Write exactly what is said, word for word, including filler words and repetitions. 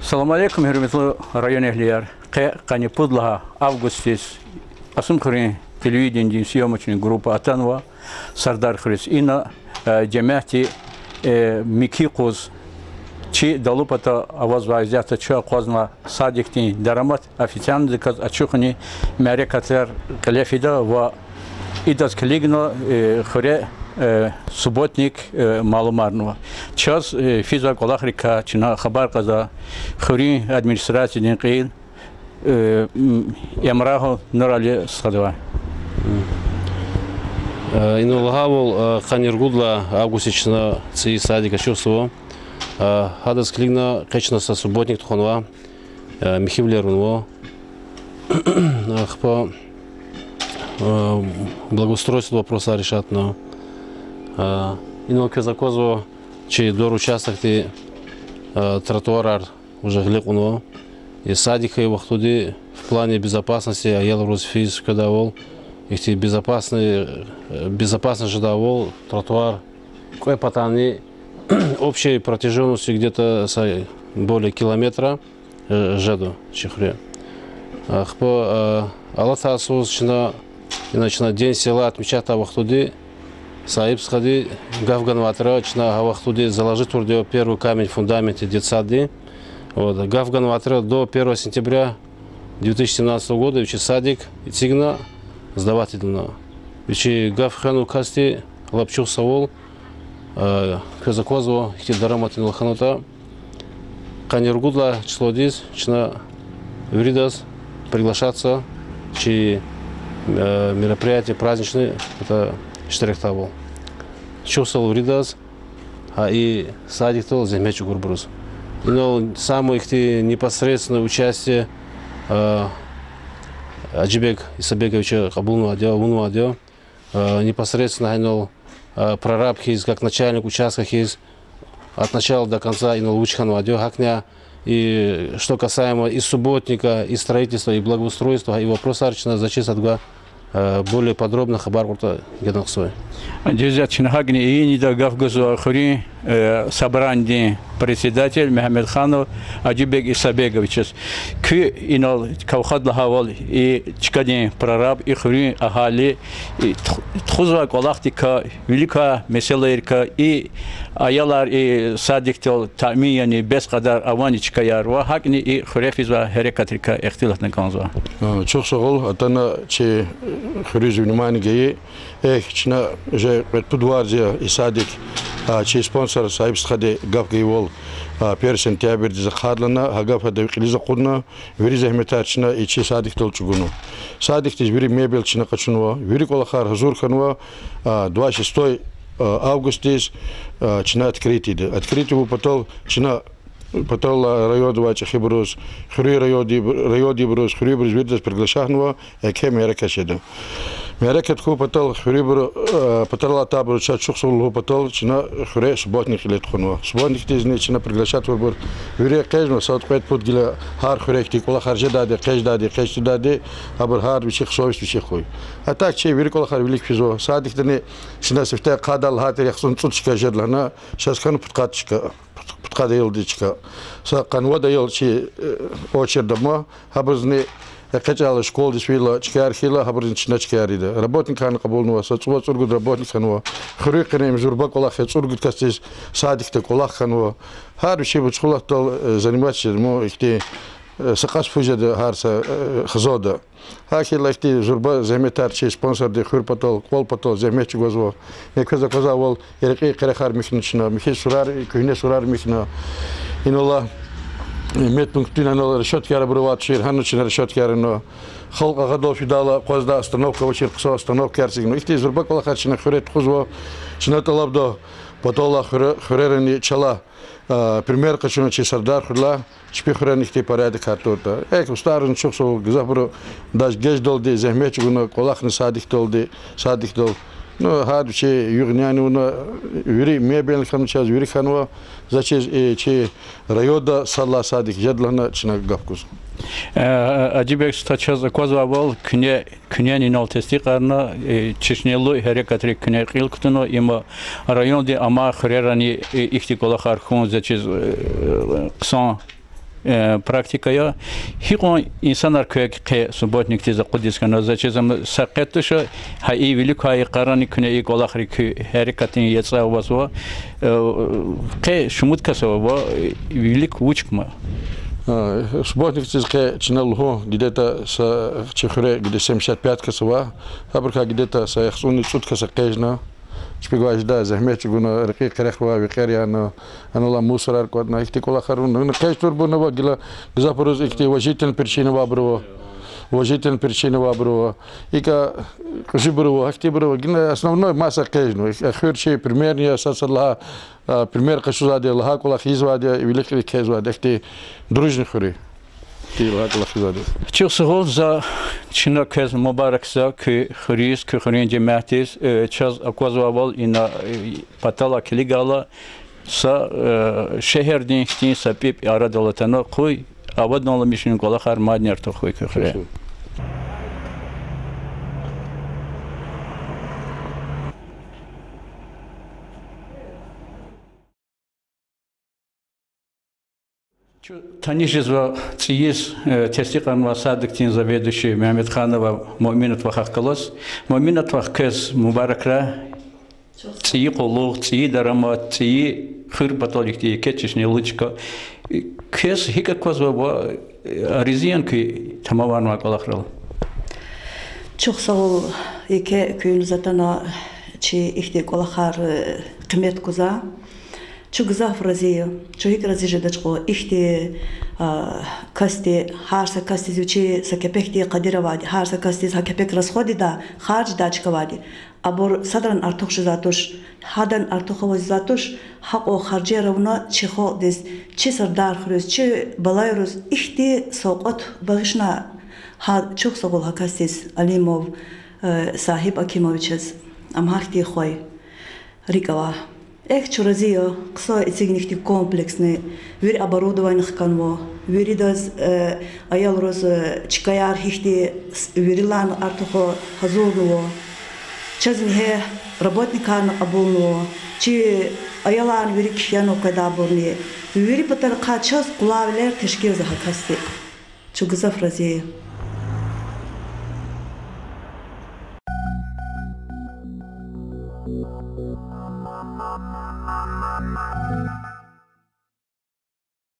Салам алейкум, гьуьрметлу районэгьлияр. Къе къанни пуд лагьай августдиз Кьасумхуьруьн телевиденидин съёмочный группа атанва Сардархуьруьз. Ина, э, жемятди, э, михьи къуз чи далу пата аваз вазиятда чу акъвазнава садикдин дарамат официальныйдаказ ачухни мярекатрар кьиле фида ва идаз килигна, э, хуьре, э, субботник, э, малумарнава. Чаз, э, физвай кӀвалахрикай чна хабар кьазва хуьруьн администрациядин кьил, э, м, Эмрагьов Нурали стхадивай. Э, инал лагьайвал, э, къанни ругуд лагьай августдиз чна цӀийи садик ачухзава. Э, гьадаз килигна къе чна са субботник тухванва, э, михьивилер авунва. Ахпа, э, благоустройство вопросар решатна. Э, инал квез аквазва, чи дор участокди, э, тротуарар уже гъиле кьунва. И садик хьайи вахтунди в плане безопасности аялриз физ къведайвал, ихьтин безопасный, э, безопасность жедайвал тротуар кьве патани общей протяженностью где-то са более километра, э, жеда чи хуьре. Ахпа, э, алатай йисуз чна, ина чна День села отмечатай вахтунди, Саиб стхади гаф ганвайтӀа, чна гьа вахтунди заложить авурди я первый камень фундамента детсаддин. Вот, гаф ганвайтӀа до первого сентября две тысячи семнадцатого года вичи садик эцигна сдавать ийидална. Вичи гаф хвенвай касди лап чухсагъул, э, квез аквазва, ихьтин дарамат инал хьанватӀа. Къанни ругуд лагьай числодиз чна виридаз приглашаться чи, э, мероприятие праздничный, это, иштиракдайвал. Чухсагъул виридаз, гьа и садикдал зегьмет чӀугурбуруз. Инал самое ихьтин непосредственное участие, э, Аджибек Исабековича кьабулнавайди я, авунвайди я. Э, непосредственно гьа инал, э, прораб хьиз, как начальник участка хьиз, от начала до конца инал вуч хьанвайди я, гьакӀни, и что касаемо и субботника, и строительства, и благоустройства, и вопросар чна за чиз адуга, э, более подробно хабар кьуртӀа генахъ сой. Дуьз я, чна гьакӀни ийинида гаф гузва хуьруьн, э, собранидин председатель Мегьамедханов Аджибек Исабековичаз. Куьн инал кавхад лагьайвал и чкадин прораб, и хуьруьн агьали, и тух-, тухузвай кӀвалахдикай, виликай месэлайрикай, и аялар и садикдал таъмин яни, бес кьадар авани чкаяр ва гьакӀни и хуьре физвай гьерекатрикай ихтилатна кӀанзава. А, чухсагъул, атана чи хуьруьз внимание гайи. Эхь, чна уже кьвед-пуд варз я и садик, а, чи спонсор Саиб стхади гаф гайивал, а, первый сентябрьдиз ахъайдалана, гьа гаф ада кьилиз акъудна, вири зегьметар чна и чи садикдал чӀугунва. Садикдиз вири мебель чна къачунва, вири кӀвалахар гьазур хьанва, а, двадцать шестой, а, августдиз, а, чна открытиеда. Открытие авун патал чна патаралай районда авай чӀехибуруз, хуьруьн районди-, райондибуруз, хуьруьнбуруз виридаз приглашатьнава, еке мярекат жеда. Мярекат хьун патал хуьруьнбуру, э, патаралай атайбуруз чаз чухсагъул лугьун патал чна хуьре субботник кьиле тухванва. Субботникдизни чна приглашать авурбур вири экъечӀна, сад-кьвед-пуд гила гьар хуьре ихьтин кӀвалахар жедайди, экъечӀдайди, экъечӀдайди, абур гьар вичихъ совесть вичихъ хьуй. А так чи вири кӀвалахар вилик физва. Садикдани чна сифте ахъайдалди лагьайтӀа яхцӀурни цӀуд чка жеда лагьана, чаз хьана пудкъад чка. Пудкъад аялди чка. Са къанни вад аял чи, э, очередда ама, гьабурузни экъечӀайла, школадиз фейила, чкаяр хьайила, гьабурузни чна чкаяр ийида. Работникарни кьабулнава, са цӀувад-цӀуругуд работник хьанва. Хуьруьн къене им зурба кӀвалах я, цӀуругуд касдиз садикда кӀвалах хьанва. Гьар вичин вуч хьайила, э, заниматься жеда, мо ихьтин, э, са кьас пул жеда гьар са, э, хизанда. ГьакӀ хьайила ихьтин зурба зегьметар чи спонсорди хуьр патал, кӀвал патал зегьмет чӀугвазва. Ина квез аквазвайвал, и рекьин къерехар михьна чна, михьиз сурар, куьгьне сурар михьна. Инал алай медпунктдин инал решёткаяр абур авай тушир, гьана чна решёткаяр авуна. Халкь агъадал фидайла акъваздай остановка авачир, хъсан остановкаяр эцигна. Ихьтин зурба кӀвалахар чна хуьре тухузва, чна тӀалабда паталай хуьре-, хуьрерани чалай, а, пример къачуна чи Сардархуьрелай, чпи хуьрени ихьтин порядокар туртӀа. Эхь, устӀарризни чухсагъул, гзафбуру даже геждалди зегьмет чӀугуна, кӀвалахна садикдалди, садикдал. Ну, гьар вичи югъ-няни авуна, вири мебелни хьана чаз, вири хьанва, за чиз, э, чи районда сад лагьай садик жеда лагьана чна гаф гуз. Э, Аджибек стха, чаз аквазвайвал, куьне, куьнени инал тестикьарна, э, чешнелу гьерекатрик куьне кьил кутуна, има районди амай хуьрерани, э, ихьтин кӀвалахар хьун, за чиз, э, хъсан Э, практика я. Гьикьван инсанар квевай къе субботникдиз акъудиз хьана, заз чиз ам са къе туш, гьа и вилик квай йикъарани куьне и кӀвалахрик куь гьерекатдин яцӀа авазва. Э, къе шумуд кас ава ва вилик вуч кма? А, субботникдиз къе чна лугьун, где-то са чи хуьре где-то семьдесят пять кас ава. Гьабурукай где-то са яхцӀурни цӀуд кас къежна. Чпивай жедай зегьмет чӀугуна, рекьи къерехвай, векьер яна, аналай мусорар кӀватӀна, ихьтин кӀвалахар авуна. Къеж турбур ава, гила гзафбуруз ихьтин уважительный причина авайбур ава. Уважительный причина авайбур ава. ИкӀа кьуьзуьбур ава, гьахьтинбур ава. Гила основной маса къежна. Хуьр чи примерный я, сад-садлагьай, а, пример къачузвайди я, лагьай кӀвалах ийизвайди я, вилик-кьилик кхьейзвайди я, ихьтин дружный хуьр я. Ихьтин лагьай кӀвалах ийизвайди я. Чухсагъул, за чна квез мубаракзава куь хуьруьз, куь хуьруьн жемятдиз, э, чаз аквазвайвал ина, э, паталай килигайла, са, э, шегьердин хьтин са пӀипӀ арадал атана, къуй аваданламишун кӀвалахар мадни артух хьуй куь хуьре. Чун таниш жезва цӀийиз, э, тестикьарнавай садикдин заведующий Мегьамедханова Муъминат вахахъ галаз. Муъминат вах, квез мубаракрай. ЦӀийи къуллугъ, цӀийи дарамат, цӀийи хуьр патал ихьтин еке чешне лугьуда чка. Квез гьикӀ аквазва ва, э, рази яни куьн тамамарнавай кӀвалахрал? Чухсагъул, еке куьнз атана чи ихьтин кӀвалахар, э, къимет гузвай. Чун гзаф рази я. Чун гьикӀ рази жеда чукьва, ихьтин, а, касди, гьар са касдиз вичи са кепекдин къадир авайди, гьар са касдиз гьа кепек расходдай, харждай чка авайди. Абур садрани артух жезвай туш, гьадан артух аваз жезвай туш, гьакьван харжияр авуна чи халкьдиз, чи Сардархуьруьз, чи балайриз ихьтин савкьват багъишна гьа чухсагъул гьа касдиз, Алимов, э, Сагьиб Акимовичаз, ам гьахьтин хвай. РикӀ авай. Эхь, чун рази я, хъсан эцигна ихьтин комплексный, вири оборудование хканва, виридаз, э, аялриз, э, чкаяр гьихьтин, с-, вирилайни артух гьазурнава. Чаз ингье работникарни кьабулнава, чи аяларни вири кхьенва къведайбурни. Вири патарихъай чаз къулайвилер тешкилзава гьа касди. Чун гзаф рази я.